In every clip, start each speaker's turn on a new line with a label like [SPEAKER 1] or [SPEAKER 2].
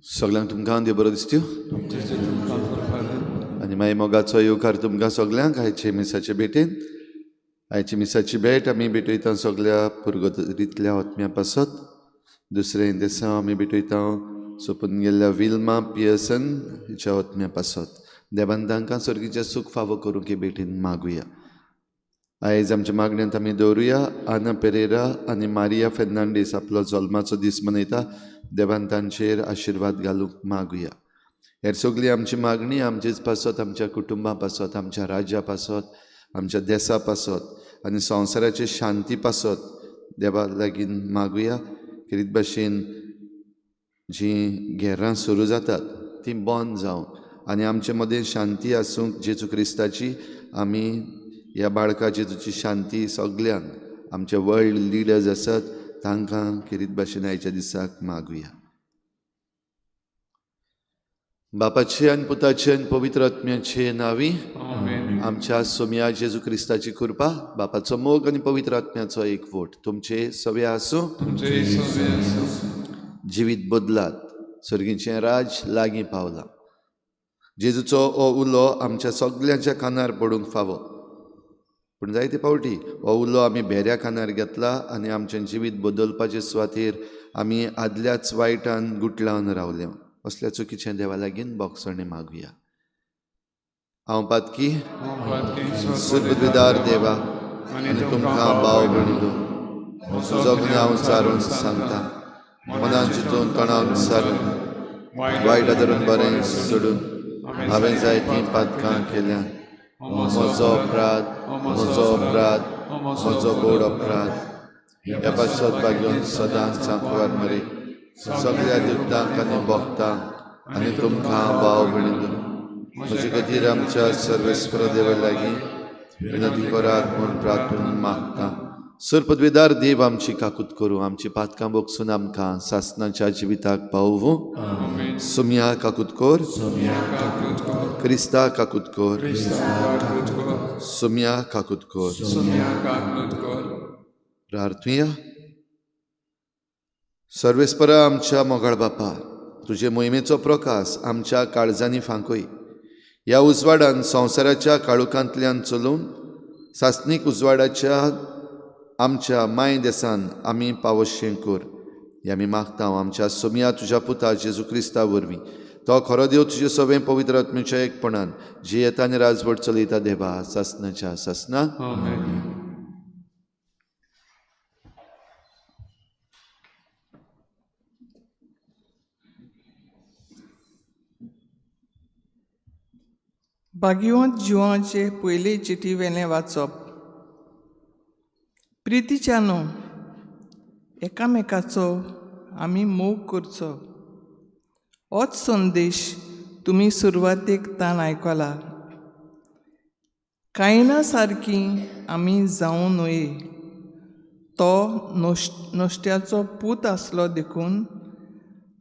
[SPEAKER 1] सगळ्यांक तुमकां देव बरो दिसत्यो आनी मागीर मोगाचो येवकार तुमकां सगल्यांक आयचे मिसाचे भेटेन. आयची मिसाची भेट आमी भेटयता सगल्या पुर्गोतरींतल्या आत्म्या पासत. दुसरें देसांव आमी भेटयता सोंपून गेल्ल्या विल्मा पियर्सन हिच्या आत्म्या पासत. देवान तांकां सर्गीचें सूख फावो करूंक ही भेटीन मागुया. आयज आमच्या मागण्यांत आमी दवरुया आना पेरेरा आनी मारिया फेर्नांडीस आपलो जल्माचो दीस मनयता. देवान तांचेर आशिर्वाद घालूंक मागुया. हेर सगळी आमची मागणी आमचेच पासत, आमच्या कुटुंबा पासत, आमच्या राज्या पासत, आमच्या देसा पासत आनी संवसाराचे शांती पासत देवा लागीं मागुया. खेरीत भाशेन जीं घेरां सुरू जातात तीं बंद जावं आनी आमचे मदें शांती आसूंक जेजू क्रिस्ताची आमी ह्या बाळका जेजूची शांती सगल्यांक आमचे वर्ल्ड लिडर्स आसात तांकां खेरीत भाशेन आयच्या दिसाक मागुया. बापाचे आनी पुताचे आनी पवित्र आत्म्याचे नांवी आमच्या सोम्या जेजू क्रिस्ताची कृपा, बापाचो मोग आनी पवित्र आत्म्याचो एकवट तुमचे सगळे आसूं. जिवीत बदलात, सर्गीचें राज लागीं पावलां. जेजूचो हो उलो आमच्या सगल्यांच्या कानार पडूंक फावो, पूण जायते फावटी हो उलो आमी भेऱ्या कानार घेतला आनी आमचें जिवीत बदलपाचे सुवातेर आमी आदल्याच वायटान गुटलावन रावले. असल्या चुकीचें देवा लागीं बोगसणें मागुया. हांव पातकी सुबुद्धिदार देवा आनी तुमकां भाव भयणीनो म्हजो गुन्यांव सारून सांगता, मनान चिंतून तणावन सारून वायट धरून बरें सोडून हांवें जायतीं पातकां केल्यां. म्हजो अपराध, म्हजो अपराध, म्हजो गोड अपराध. ह्या पासत भाग्योन सदांच सांकवार मरे सगळ्या दुखतांक आनी भोगतांक आनी तुमकां भाव भयणीनो म्हजे खातीर आमच्या सर्वेस्पर देवा लागीं विनंती करात म्हूण प्रार्थून मागता. सर्पद्वेदार देव आमची काकूत करूं, आमची पातकां बोगसून आमकां सासनाच्या जिविताक पावोवं. सुम्या काकूत कर, क्रिस्ता काकूत कर, सुम्या काकूत कर. प्रार्थुया. सर्वेस्परा आमच्या मोगाळ बापा, तुजे मोहिमेचो प्रकाश आमच्या काळजांनी फांकय. ह्या उजवाडान संवसाराच्या काळोखांतल्यान चलून सासणीक उजवाडाच्या आमच्या माय देसान आमी पावोशें कर. हे आमी मागता आमच्या सोम्या तुज्या पुता जेजू क्रिस्ता वरवीं. तो खरो देव तुजे सगळें पवित्र आत्म्याच्या एकपणान जियेता आनी राजवट चलयता देवा सासनाच्या सासना.
[SPEAKER 2] भाग्यवंत जिवाचे पयले चिटी वेलें वाचप. प्रितीच्यानो, एकामेकाचो आमी मोग करचो होच संदेश तुमी सुरवातेक तान आयकला. कांयना सारकी आमी जावं न्हय. तो नश्ट्याचो पूत आसलो देखून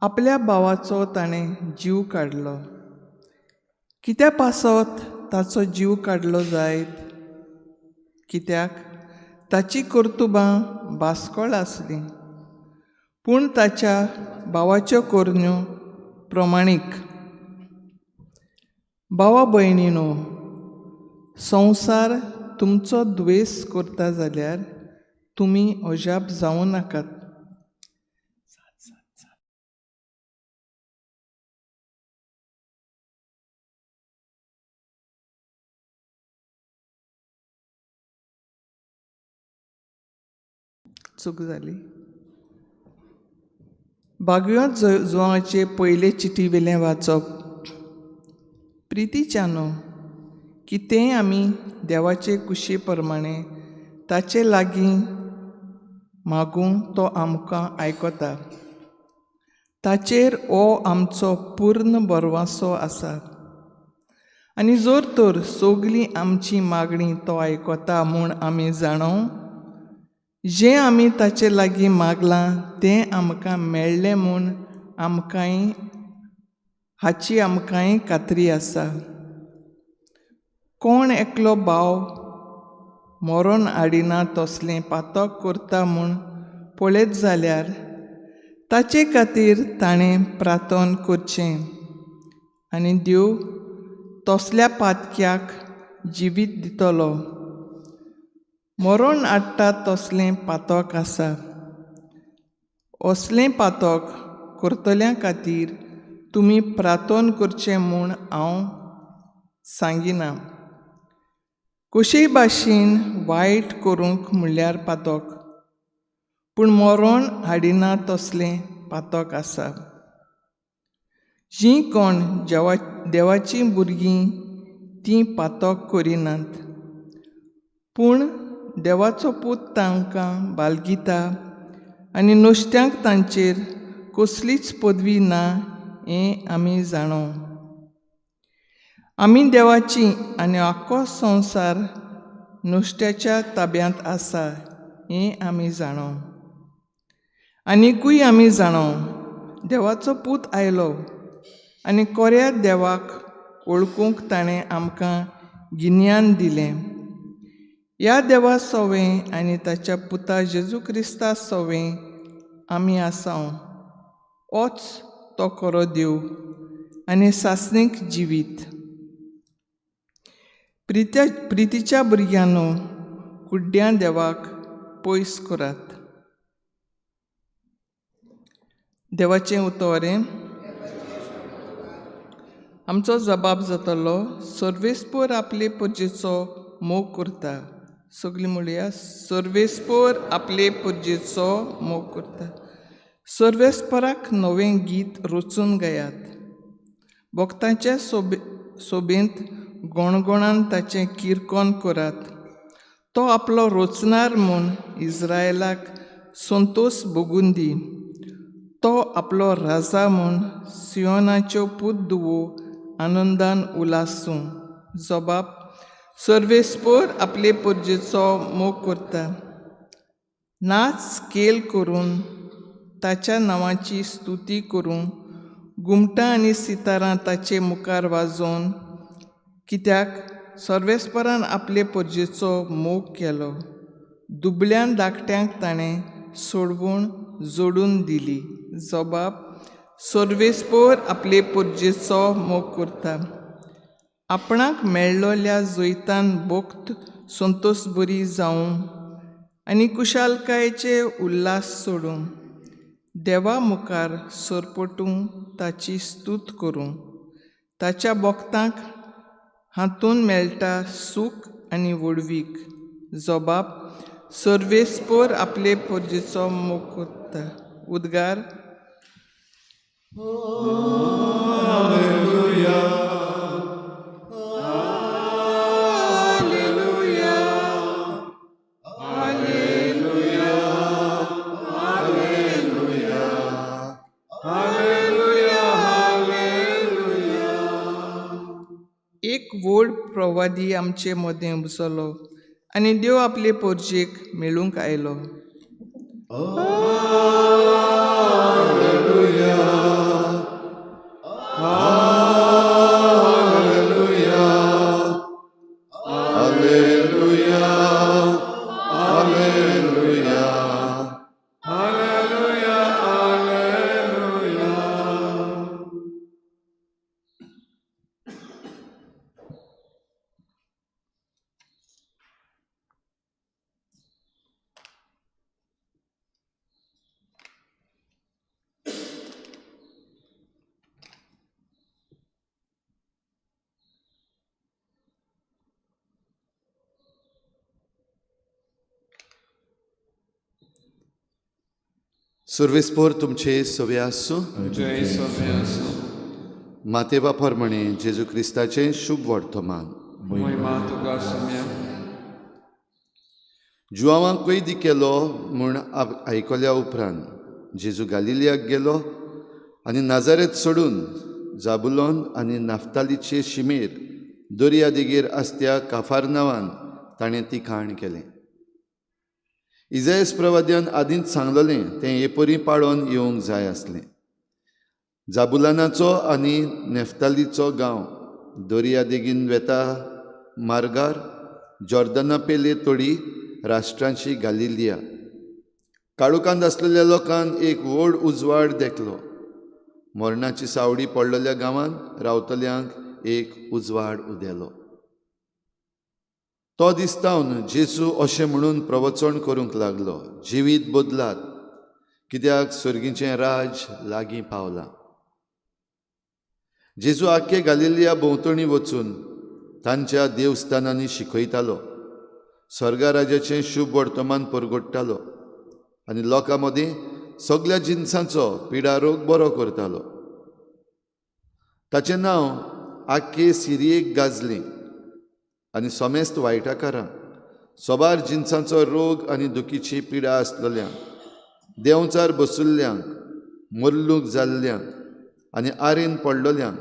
[SPEAKER 2] आपल्या भावाचो ताणें जीव काडलो. कित्या पासत ताचो जीव काडलो जायत? कित्याक ताची कर्तुबां बास्कळ आसलीं, पूण ताच्या भावाच्यो करण्यो प्रमाणीक. भावा भयणीनो, संवसार तुमचो द्वेस करता जाल्यार तुमी अजाप जावं नाकात. चूक जाली. भाग्यवंत जुवाचे पयले चिटी वेलें वाचप. प्रितीच्यानो, कितेंय आमी देवाचे कुशी प्रमाणे ताचे लागीं मागूं तो आमकां आयकता. ताचेर हो आमचो पूर्ण भरवंसो आसा आनी जर तर सगळीं आमची मागणी तो आयकता म्हूण आमी जाणो, जें आमी ताचे लागीं मागलां तें आमकां मेळ्ळें म्हूण आमकांय हाची आमकांय खात्री आसा. कोण एकलो भाव मरोन हाडिना तसलें पातक करता म्हूण पळयत जाल्यार ताचे खातीर ताणें प्रार्थन करचें आनी देव तसल्या पातक्याक जिवीत दितलो. मरण हाडटा तसलें पातक आसा. असलें पातक करतल्या खातीर तुमी प्रार्थन करचें म्हूण हांव सांगिना. कशेय भाशेन वायट करूंक म्हणल्यार पातक, पूण मरण हाडिना तसलें पातक आसा. जीं कोण देवाचीं भुरगीं तीं पातक करिनात, पूण देवाचो पूत तांकां बालगिता आनी नुस्त्यांक तांचेर कसलीच पदवी ना हें आमी जाणो. आमी देवाची आनी आख्खो संवसार नुस्त्याच्या ताब्यांत आसा हें आमी जाणो. आनिकूय आमी जाणो देवाचो पूत आयलो आनी कोऱ्या देवाक वळखूंक ताणें आमकां गिन्यान दिलें. ह्या देवा सोवें आनी ताच्या पुता जेजू क्रिस्ता सोवें आमी आसाव. ओच तो खरो देव आनी सासणीक जिवीत. प्रितीच्या भुरग्यांनो, कुड्ड्यां देवाक पयस करात. देवाचें उतर आमचो जबाब जातलो. सर्वेस्पोर आपले पुजेचो मोग करता. सगळीं म्हणया, सर्वेस्पोर आपले पुजेचो मोग करता. सर्वेस्पोराक नवें गीत रचून गायात. भक्तांचे सोबेंत गणगणान ताचें किरकोन करात. तो आपलो रचणार म्हूण इस्रायलाक संतोश भोगून दी. तो आपलो राजा म्हूण सियोनाच्यो पूत दुवो आनंदान उलासूं. जबाब सर्वेस्पोर आपले परजेचो मोग करता. नाच स्केल करून ताच्या नांवाची स्तुती करूं. घुमटां आनी सितारां ताचे मुखार वाजोवन, कित्याक सर्वेस्परान आपले परजेचो मोग केलो. दुबळ्यान धाकट्यांक ताणें सोडवून जोडून दिली. जबाब सर्वेस्पोर आपले परजेचो मोग करता. आपणाक मेळ्ळोल्या जैतान भक्त संतोश बरी जावं आनी कुशालकायेचे उल्हास सोडूं. देवा मुखार सरपटूं ताची स्तूत करूं. ताच्या भक्तांक हातून मेळटा सूख आनी व्हडवीक. जबाब सर्वेस्पोर आपले परजेचो मोग करता. उद्गार.
[SPEAKER 1] Hallelujah, hallelujah, hallelujah, hallelujah, hallelujah, hallelujah.
[SPEAKER 2] एक व्हड प्रवादी आमचे मदें उपजलो आनी देव आपले परजेक मेळूंक आयलो.
[SPEAKER 1] Hallelujah, hallelujah, hallelujah, hallelujah, hallelujah, hallelujah. सर्वेस्पोर तुमचे सवे आसूं.
[SPEAKER 3] जय सवे आसूं.
[SPEAKER 1] मातेवा प्रमाणे जेजू क्रिस्ताचें शुभ वर्तमान.
[SPEAKER 3] महिमा तुका सोम्या.
[SPEAKER 1] जुआवांक कैदी केलो म्हूण आयकल्या उपरांत जेजू गालिलियाक गेलो आनी नाजारेत सोडून जाबुलोन आनी नाफ्तालीचे शिमेर दर्या देगेर आसत्या काफार नांवान ताणें ती काण केलें. इजायस प्रवाद्यान आदींच सांगलेलें तें हे परी पाळोन येवंक जाय आसलें. जाबुलानाचो आनी नेफ्तालीचो गांव दर्या देगीन वेता मार्गार जॉर्दना पेले तोडी राष्ट्रांची गालिलिया. काळोखांत आसलेल्या लोकान एक व्हड उजवाड देखलो. मरणाची सावडी पडलेल्या गांवांत रावतल्यांक एक उजवाड उदेलो. तो दिसतावन जेजू अशें म्हणून प्रवचन करूंक लागलो, जिवीत बदलात, कित्याक सर्गीचें राज लागीं पावलां. जेजू आख्खे गालिलिया भोंवतणी वचून तांच्या देवस्थानांनी शिकयतालो, स्वर्गा राजाचें शुभ वर्तमान परगट्टालो आनी लोकां मदीं सगळ्या जिनसांचो पिडारोग बरो करतालो. ताचें नांव आख्खे सिरियेक गाजलें आनी समेस्त वायटाकारांक, सोबार जिनसांचो रोग आनी दुखीची पिडा आसलेल्यांक, देंवचार बसुल्ल्यांक, मरलूक जाल्ल्यांक आनी आरेन पडलेल्यांक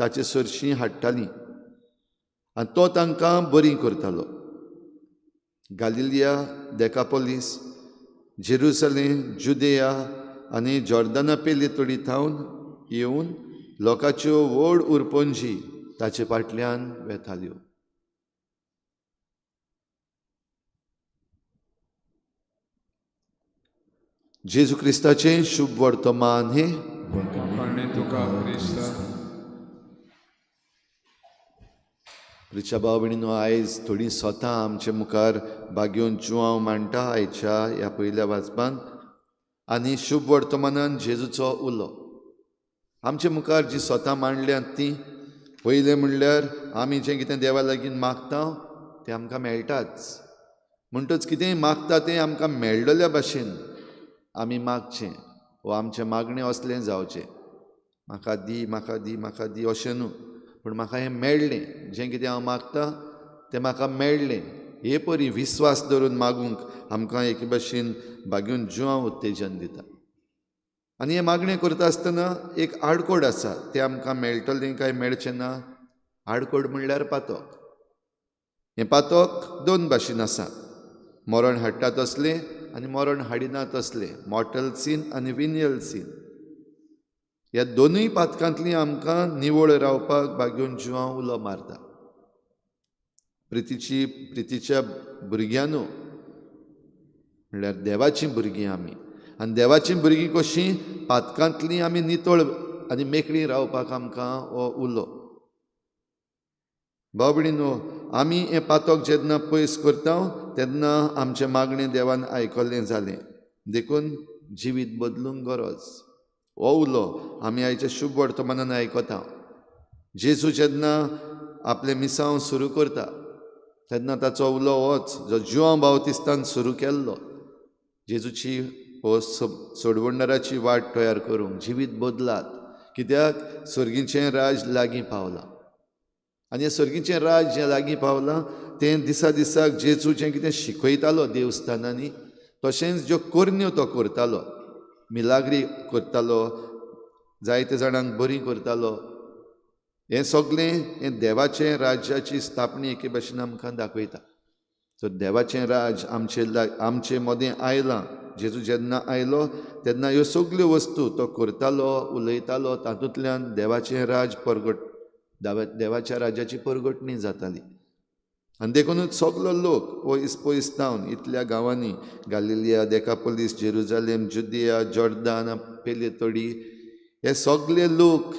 [SPEAKER 1] ताचे सरशीं हाडटालीं आनी तो तांकां बरीं करतालो. गालिलिया, देकापोलीस, जेरुसलेम, जुदेया आनी जॉर्दना पेले तडी थावन येवन लोकांच्यो व्हड उरपंजी ताचे फाटल्यान वेताल्यो. जेजू क्रिस्ताचें शुभ वर्तमान हें. प्रिच्या भाव भयणीनो, आयज थोडीं स्वता आमचे मुखार बागेवन जुवांव मांडटा आयच्या ह्या पयल्या वाचपान आनी शुभ वर्तमानान जेजूचो उलो. आमचे मुखार जी स्वता मांडल्यात ती पयलें म्हणल्यार आमी जें कितें देवा लागीं मागता तें आमकां मेळटाच. म्हणटच कितेंय मागता तें आमकां मेळ्ळल्या भाशेन आमी मागचें वा आमचें मागणें असलें जावचें, म्हाका दी, म्हाका दी, म्हाका दी अशें न्हू, पूण म्हाका हें मेळ्ळें, जें कितें हांव मागता तें म्हाका मेळ्ळें हे परी विस्वास धरून मागूंक आमकां एके भाशेन बागेवन जुवांव उत्तेजन दिता. आनी हें मागणें करता आसतना एक आडकोड आसा, तें आमकां मेळटलें काय मेळचें ना. आडकोड म्हणल्यार पातक. हें पातक दोन भाशेन आसा, मरण हाडटा तसलें आनी मरण हाडिना तसलें, मॉर्टल सीन आनी विनियल सीन. ह्या दोनूय पातकांतली आमकां निवळ रावपाक बागेवन जुवांव उलो मारता. प्रितीच्या भुरग्यांनो म्हणल्यार देवाचीं भुरगीं आमी, आनी देवाचीं भुरगीं कशीं पातकांतलीं आमी नितळ आनी मेकळीं रावपाक आमकां हो उलो. भाव भयणीनो, आमी हें पातक जेन्ना पयस करता तेन्ना आमचें मागणें देवान आयकल्लें जालें. देखून जिवीत बदलूंक गरज. हो उलो आमी आयच्या शुभ वर्तमानान आयकता. जेजू जेन्ना आपलें मिसांव सुरू करता तेन्ना ताचो उलो होच जो जुवांव बावतिस्तान सुरू केल्लो, जेजूची हो सोडवणदाराची वाट तयार करूंक जिवीत बदलात, कित्याक सर्गीचें राज लागीं पावलां. आनी हें सर्गीचें राज जें लागीं पावलां तें दिसा दिसाक जेजू जें कितें शिकयतालो देवस्थानांनी, तशेंच ज्यो करण्यो तो करतालो, मिलाग्री करतालो, जायते जाणांक बरी करतालो, हें सगळें हें देवाचें राज्याची स्थापणी एके भाशेन आमकां दाखयता. तर देवाचें राज आमचे मदें आयलां. जेजू जेन्ना आयलो तेन्ना ह्यो सगल्यो वस्तू तो करतालो, उलयतालो, तातूंतल्यान देवाचें राज परगट, देवाच्या राज्याची परगटणी जाताली. आनी देखूनच सगलो लोक पयस पयस थावन इतल्या गांवांनी, गालिलिया, देकापोलीस, जेरुजालेम, जुदिया, जॉर्दान पेले तडी, हे सगले लोक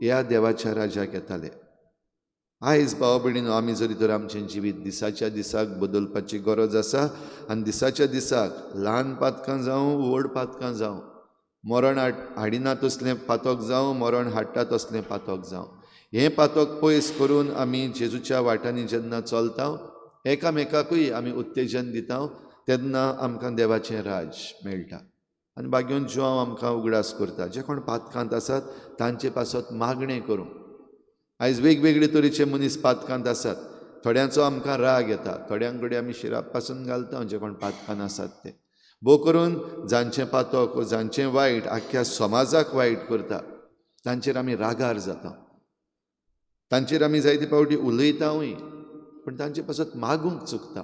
[SPEAKER 1] ह्या देवाच्या राज्याक येताले. आयज भाव भयणीनो, आमी जरी तर आमचें जिवीत दिसाच्या दिसाक बदलपाची गरज आसा आनी दिसाच्या दिसाक ल्हान पातकां जावं व्हड पातकां जावं, मरण हाडिना तसलें पातक जावं, मरण हाडटा तसलें पातक जावं, हें पातक पयस करून आमी जेजूच्या वाटांनी जेन्ना चलता, एकामेकाकूय आमी उत्तेजन दिता, तेन्ना आमकां देवाचें राज मेळटा. आनी बागेवन जुवांव आमकां उगडास करता, जे कोण पातकांत आसात तांचे पासत मागणें करूंक. आयज वेगवेगळे तरेचे मनीस पातकांत आसात, थोड्यांचो आमकां राग येता, थोड्यां कडेन आमी शिराप पासून घालता जे कोण पातकांत आसात ते. भोव करून जांचें पातक वो जांचें वायट आख्ख्या समाजाक वायट करता तांचेर आमी रागार जाता, तांचेर आमी जायते फावटी उलयतावूय, पूण तांचे पासत मागूंक चुकता.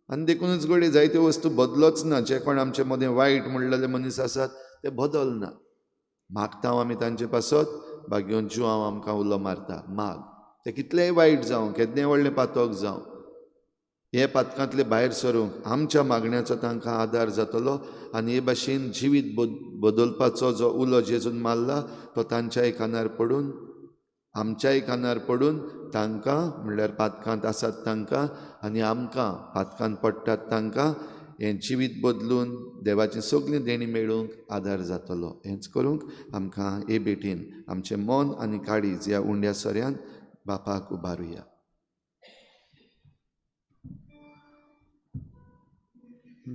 [SPEAKER 1] आनी देखूनच घडये जायत्यो वस्तू बदलोच ना. जे कोण आमचे मदें वायट म्हणलेले मनीस आसात ते बदलना. मागता आमी तांचे पासत, बागेवन जुवांव आमकां उलो मारता, माग, ते कितलेय वायट जावं, केन्नाय व्हडलें पातक जावं, हे पातकांतले भायर सरूंक आमच्या मागण्याचो तांकां आदार जातलो आनी हे भाशेन जिवीत बदलपाचो जो उलो जेजून मारला तो तांच्याय कानार पडून आमच्याय कानार पडून तांकां म्हणल्यार पातकांत आसात तांकां आनी आमकां पातकांत पडटात तांकां हें जिवीत बदलून देवाचीं सगळीं देणीं मेळूंक आदार जातलो. हेंच करूंक आमकां हे भेटीन आमचें मन आनी काळीज ह्या उंड्या सोऱ्यान बापाक उबारुया.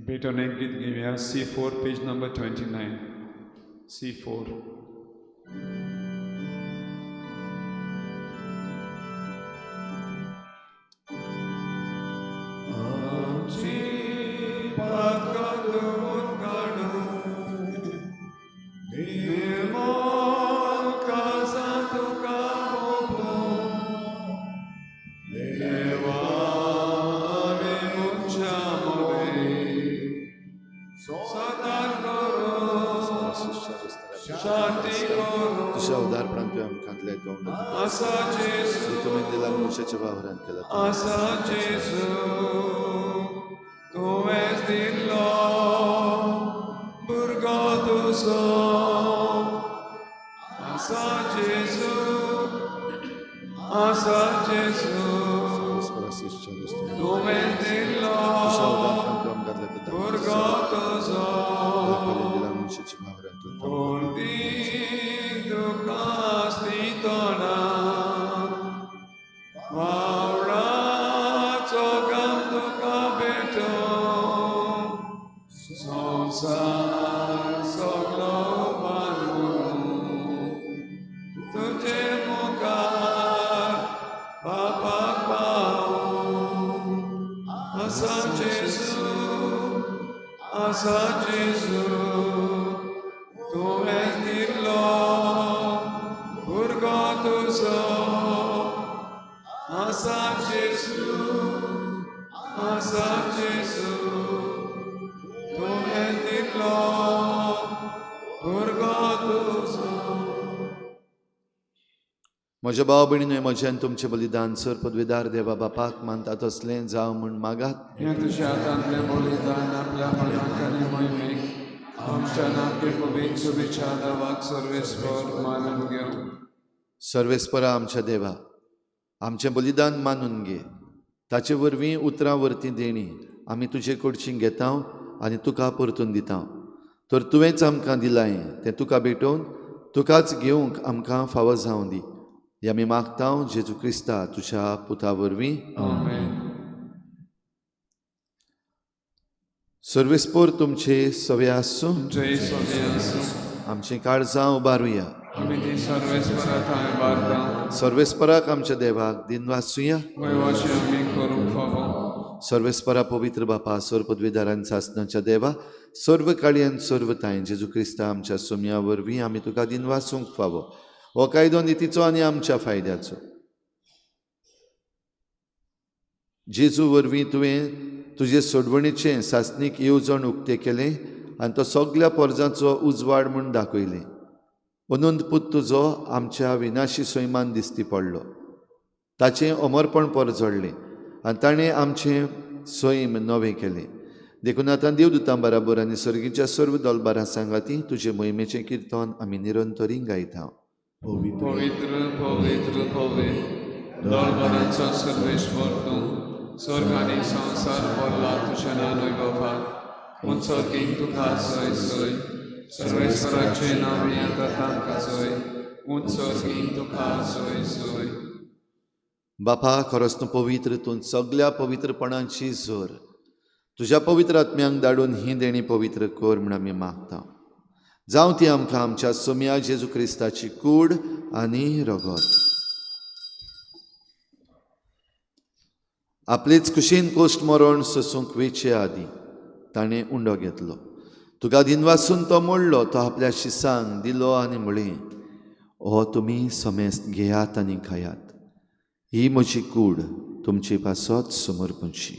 [SPEAKER 3] भेटून एक गीत घेवया. C4 page number 29. C4.
[SPEAKER 1] म्हज्या भाव भयणीनो, म्हजें आनी तुमचें बलिदान सर पदवीदार देवा बापाक मानता तसलें जावं म्हूण मागात.
[SPEAKER 3] हें तुज्या हातांतलें बलिदान आपल्या मनाक आनी मोहिमेक आमच्या नाके पवित्र शुभेच्छा दावाक सर्वेस्पर मानून घेवं.
[SPEAKER 1] सर्वेस्परा आमच्या देवा, आमचें बलिदान मानून घे. ताचे वरवीं उतरां वरती देणी आमी तुजे कडची घेता आनी तुका परतून दिता. तर तुवेंच आमकां दिलां तें तुका भेटोवन तुकाच घेवंक आमकां फावो जावं दी. हे आमी मागता जेजू क्रिस्ता तुज्या पुता वरवीं.
[SPEAKER 3] आमेन.
[SPEAKER 1] सर्वेस्पर तुमचे सवे आसूं.
[SPEAKER 3] जय सवे आसूं.
[SPEAKER 1] आमचीं काळजां उबारुया.
[SPEAKER 3] आमी ती सर्वेस्परा थंय उबारता.
[SPEAKER 1] सर्वेस्पराक आमच्या देवाक दिनवासुया.
[SPEAKER 3] वयवाशी आमी करूंक फावो.
[SPEAKER 1] सर्वेस्परा पवित्र बापा, सर्व पदवीदारान सासनाच्या देवा, सर्व काळयान सर्व तांय जेजू क्रिस्ता आमच्या सोम्या वरवीं आमी तुका दिनवासूंक फावो. हो कायदो नितीचो आनी आमच्या फायद्याचो. जेजू वरवीं तुवें तुजे सोडवणीचें सासणीक येवजण उक्तें केलें आनी तो सगल्या पोरजांचो उजवाड म्हूण दाखयलें. अनंत पूत तुजो आमच्या विनाशी सैमान दिसती पडलो. ताचें अमरपण परजडलें आनी ताणें आमचें सैम नवें केलें. देखून आतां देवदूतां बराबर आनी सर्गीच्या सर्व दलबारां सांगाती तुजे मोहिमेचें किर्तन आमी निरंतरी गायता.
[SPEAKER 3] पवित्र पवित्र पवित्र दलबारांचो सर्वेश्वर तूं, स्वर्ग आनी संवसार भरला तुज्या नांवान वैभवान. उंच तुका सय सय सर्वेश्वराचें नांव येता तांकां सय. उंच तुका सय सय.
[SPEAKER 1] बापा, खरोच तूं पवित्र, तूं सगल्या पवित्रपणाची जोर. तुज्या पवित्र आत्म्यांक धाडून ही देणी पवित्र कर म्हूण आमी मागता. जावं ती आमकां आमच्या सोम्या जेजू क्रिस्ताची कूड आनी रगत. आपलेच कुशीन कोश्ट मरण सोसूंक वेचे आदीं ताणें उंडो घेतलो. तुका दिनवासून तो मोडलो. तो आपल्या शिसांक दिलो आनी म्हळें, हो तुमी समेस्त घेयात आनी खायात. ही म्हजी कूड तुमचे पासत समर्पणची.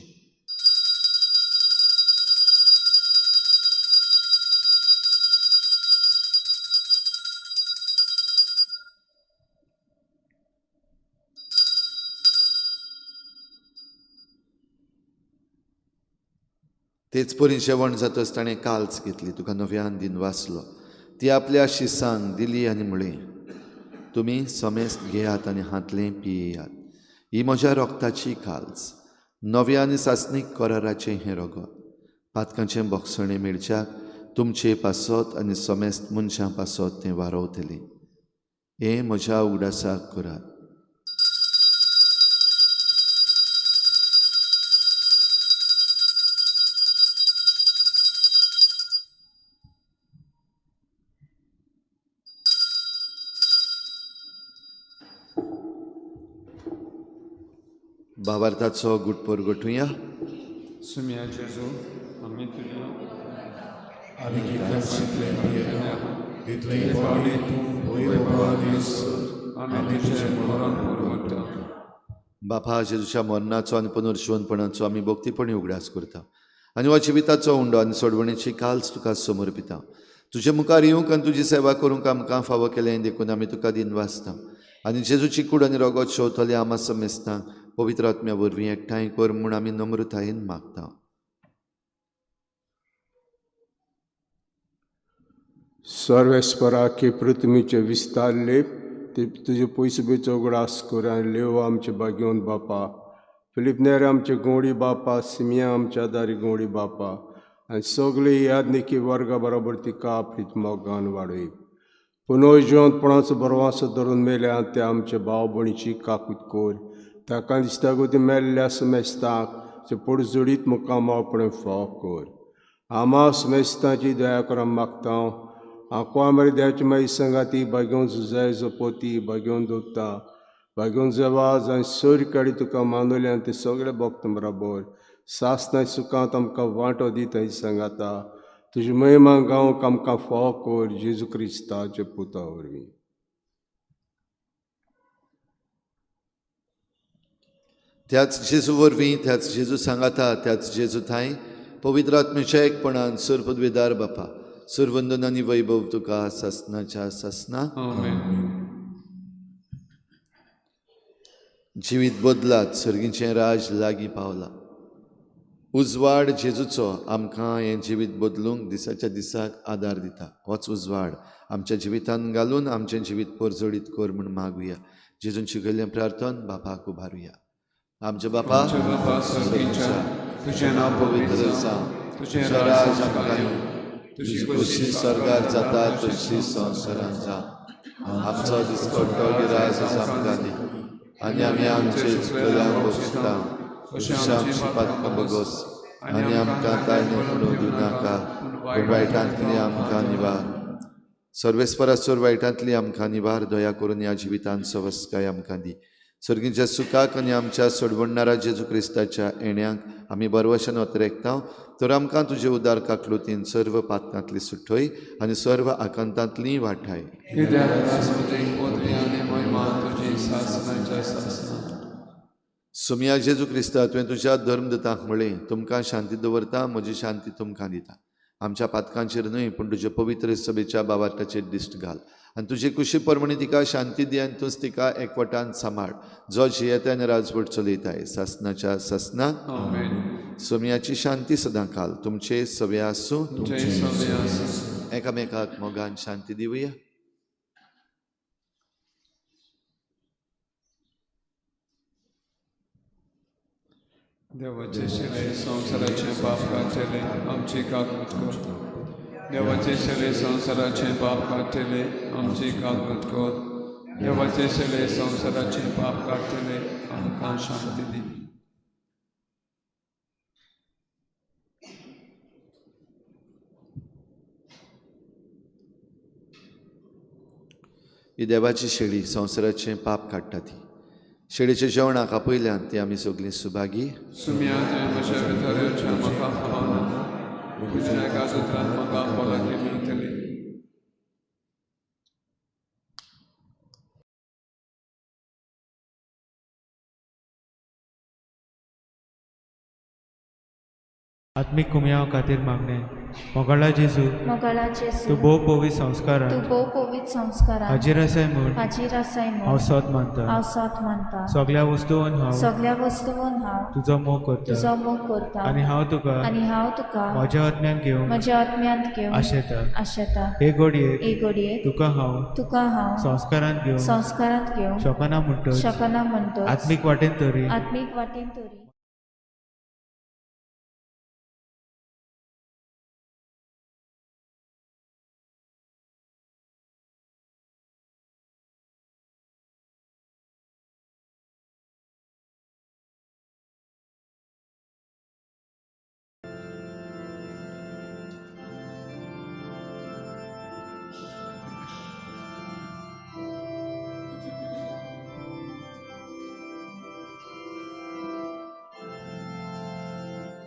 [SPEAKER 1] तेच परी जेवण जातच ताणें काल्स घेतली, तुका नव्यान दिन वाचलो, ती आपल्या शिसांक दिली आनी म्हळें, तुमी समेस्त घेयात आनी हांतलें पियेयात. ही म्हज्या रोगताची काल्स, नव्या आनी सासणीक कराराचें हें रगत. पातकांचें बोगसणें मेळच्याक तुमचे पासत आनी समेस्त मनशां पासत तें वारोवतलें. हें म्हज्या उगडासाक करात. भावार्थाचो गुटपोर गोठुया.
[SPEAKER 3] सुम्या जेजू आमी तुज्या
[SPEAKER 4] आनी कितले तितले फावटी तूं वयर दीस
[SPEAKER 3] आमी तुजें मरण पुरवता.
[SPEAKER 1] बापा, जेजूच्या मरणाचो आनी पुनर्जिवनपणाचो आमी भक्तीपणी उगडास करता आनी हो जिविताचो उंडो आनी सोडवणेची काल्स तुका समर्पिता. तुजे मुखार येवंक आनी तुजी सेवा करूंक आमकां फावो केलें देखून आमी तुका दिनवासता आनी जेजूची कूड आनी रगत शेवतले आमा समेस्तांक पवित्र आत्म्या वरवीं एकठांय कर म्हूण आमी नम्रतायेन मागता.
[SPEAKER 5] सर्वेस्पराके पृथ्वीचे विस्तार लेप तुजे पयसुबेचो उगडास कर आनी लेव आमचे बागेवन बापा, फिलीप नेर आमचे गोंडी बापा, सिमिया आमच्या दारी गोंडी बापा आनी सगळे यादनिकी वर्गा बरोबर तिका आपली मोगान वाडय. पुनव जिवंतपणाचो बरवासो धरून मेल्या ते आमचे भाव भयणीची काकूत कर, ताका दिसता गो ती मेल्ल्या समेस्तांक ते पोडजोडीत मुखामळपणे फाव कर. आमा समेस्तांची दया करून मागता. आंकवा मरे देवाची माई संगाती बागेवन जुजाय जपोती बागेवन दोत्ता बागेवन जेवाज आनी सोर काडी तुका मानवले आनी ते सगळे भक्त बराबर सासनाय सुखांत आमकां वांटो दिता सांगाता. तुजी महिमा गावंक आमकां फाव कर जेजू क्रिस्ताचे पुता वरवीं.
[SPEAKER 1] त्याच जेजू वरवीं, त्याच जेजू सांगाता, त्याच जेजू थांय पवित्र आत्म्याच्या एकपणान सर्वपदवेदार बापा, सर्वंदन आनी वैभव तुका सासनाच्या सासना.
[SPEAKER 3] आमेन.
[SPEAKER 1] जिवीत बदलात, सर्गीचें राज लागीं पावलां. उजवाड जेजूचो आमकां हें जिवीत बदलूंक दिसाच्या दिसाक आदार दिता. होच उजवाड आमच्या जिवितान घालून आमचें जिवीत परजळीत कर म्हूण मागुया. जेजून शिकयल्लें प्रार्थन बापाक उबारुया. आमचे बापा
[SPEAKER 3] तुजें नांव
[SPEAKER 1] पवित्र जावं,
[SPEAKER 3] तुजें
[SPEAKER 1] राज आमकां येवं, तुजी खोशी स्वर्गार जाता तशी संवसारांत जावं. आमचो दिसपट्टो गिरास आमकां दी आनी आमी आमचे चुकल्यांक बक्षिता तशें आमची पातकां बगोस आनी आमकां ताळणी पडूंक दिवं नाका, पूण वायटांतली आमकां निवार. सर्वेस्परासोर वायटांतली आमकां निवार. दया करून ह्या जिवितांत सवस्काय आमकां दी. सर्गीच्या सुखाक आनी आमच्या सोडवणणारा जेजू क्रिस्ताच्या येण्याक आमी बरवशन अतरेकता. तर आमकां तुजे उदार काकलुतीन सर्व पातकांतली सुटय आनी सर्व आकांतांतली वाठाय. सुमया जेजू क्रिस्ता, तुवें तुज्या धर्मदूतांक म्हळें, तुमकां शांती दवरता, म्हजी शांती तुमकां दिता. आमच्या पातकांचेर न्हय पूण तुजे पवित्र सभेच्या बावार्थाचेर दिश्ट घाल आनी तुजे कुशी प्रमाणे तिका शांती दी आनी तूंच तिका एकवटान सांबाळ, जो जियेता आनी राजवट चलयताय सासनाच्या सासना. सोम्याची शांती सदां काल तुमचे सवे आसूं. एकामेकाक मोगान शांती दिवया.
[SPEAKER 3] देवाचे शिले संवसाराचे पाप काडटले आमची काकूत कर. देवाचे शिले संवसाराचे पाप काडटले आमची काकूत कर. देवाचे शिले संवसाराचे पाप काडटले आमकां शांती दी.
[SPEAKER 1] ही देवाची शेळी संवसाराचें पाप काडटा. ती शेळीच्या जेवणाक आपयल्यान ती आमी सगळीं सुभागी.
[SPEAKER 3] सुम्या तुवें म्हज्या भितर येवचें म्हाका फावना, तुज्या एका उतरान म्हाका भलायकी मेळटली.
[SPEAKER 6] आत्मीक कुमयाव खातीर मागणें. मोगाळा जेजू,
[SPEAKER 7] मोगाळा जेजू,
[SPEAKER 6] तूं भोव पवित्र संस्कारान,
[SPEAKER 7] तूं भोव पवित्र संस्कारान
[SPEAKER 6] हाजीर आसाय म्हूण,
[SPEAKER 7] हाजीर आसाय म्हूण
[SPEAKER 6] हांव सोद मानता,
[SPEAKER 7] हांव सोद मानता.
[SPEAKER 6] सगळ्या वस्तून हांव,
[SPEAKER 7] सगळ्या वस्तून हांव
[SPEAKER 6] तुजो मोग करता,
[SPEAKER 7] तुजो मोग करता.
[SPEAKER 6] आनी हांव तुका,
[SPEAKER 7] आनी हांव तुका
[SPEAKER 6] म्हज्या आत्म्यान घेवंक,
[SPEAKER 7] म्हज्या आत्म्यांत घेवंक
[SPEAKER 6] आशेता,
[SPEAKER 7] आशेता.
[SPEAKER 6] हे घडयेक,
[SPEAKER 7] हे घडयेक
[SPEAKER 6] तुका हांव,
[SPEAKER 7] तुका हांव
[SPEAKER 6] संस्कारांत घेवंक,
[SPEAKER 7] संस्कारांत घेवंक
[SPEAKER 6] शकना म्हणटच,
[SPEAKER 7] शकना म्हणटच,
[SPEAKER 6] आत्मीक वाटेन तरी,
[SPEAKER 7] आत्मीक वाटेन तरी.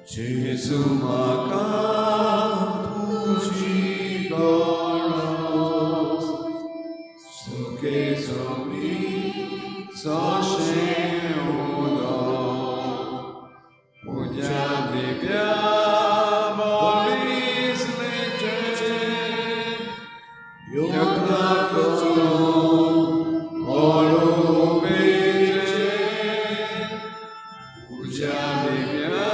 [SPEAKER 3] जेजू म्हाका तुजी गरज, सुखे सोबी सोशें उदक, उज्या दिव्या बॉलिसलेचें यत्न करून बरोबेचें, उज्या दिव्या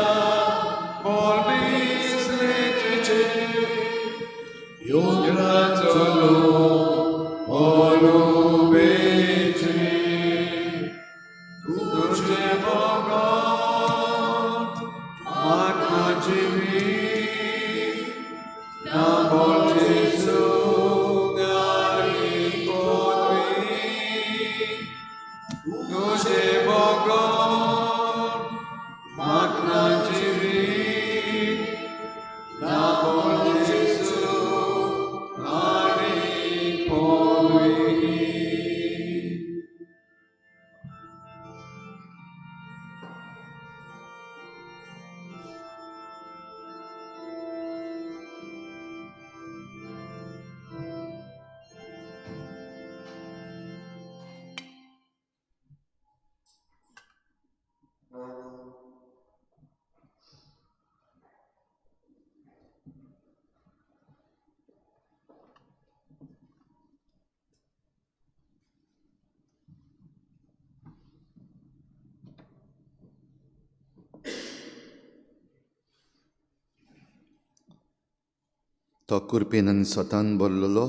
[SPEAKER 1] तो कुरपेन आनी स्वतान भरलेलो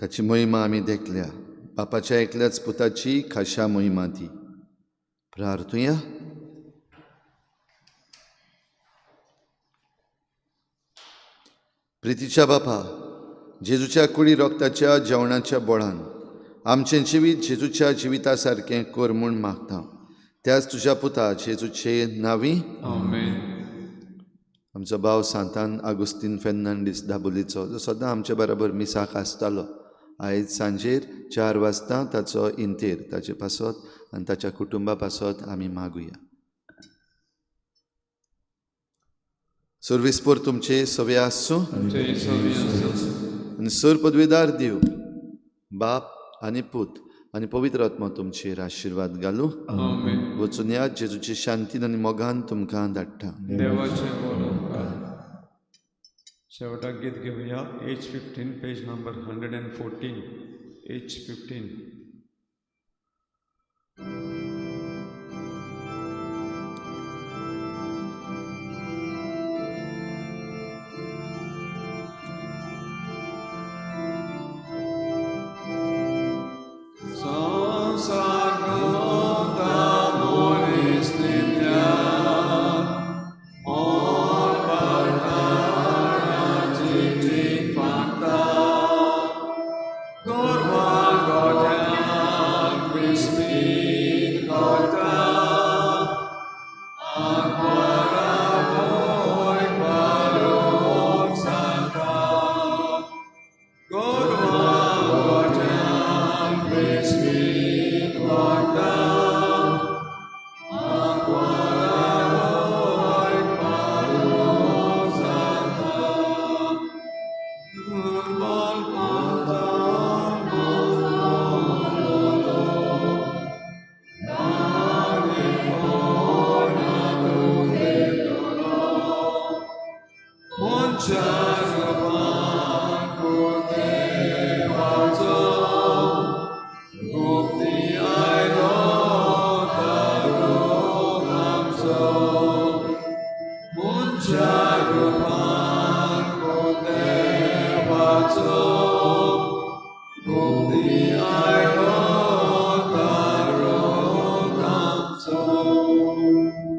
[SPEAKER 1] ताची महिमा आमी देखल्या. बापाच्या एकल्याच पुताची खाशा महिमा ती. प्रार्थुया. प्रितीच्या बापा, जेजूच्या कुडी रोगताच्या जेवणाच्या बोळान आमचें जिवीत जेजूच्या जिविता सारकें कर म्हूण मागता. त्याच तुज्या पुता जेजूचे नांवी
[SPEAKER 3] आमेन.
[SPEAKER 1] आमचो भाव सांतान आगुस्तीन फेर्नांडीस दाबोलीचो, जो सदां आमचे बराबर मिसाक आसतालो, आयज सांजेर 4 वाजता ताचो इंतेर. ताचे पासत आनी ताच्या कुटुंबा पासत आमी मागुया. सर्वीस पोर तुमचे सवे आसूं आनी सर पदवेदार दिव बाप आनी पूत आनी पवित्र आत्मा तुमचेर आशिर्वाद घालूं. वचून या जेजूची शांतीन आनी मोगान तुमकां धाडटा.
[SPEAKER 3] शेवटाक गीत घेवया. H 15 page number 114. H 15.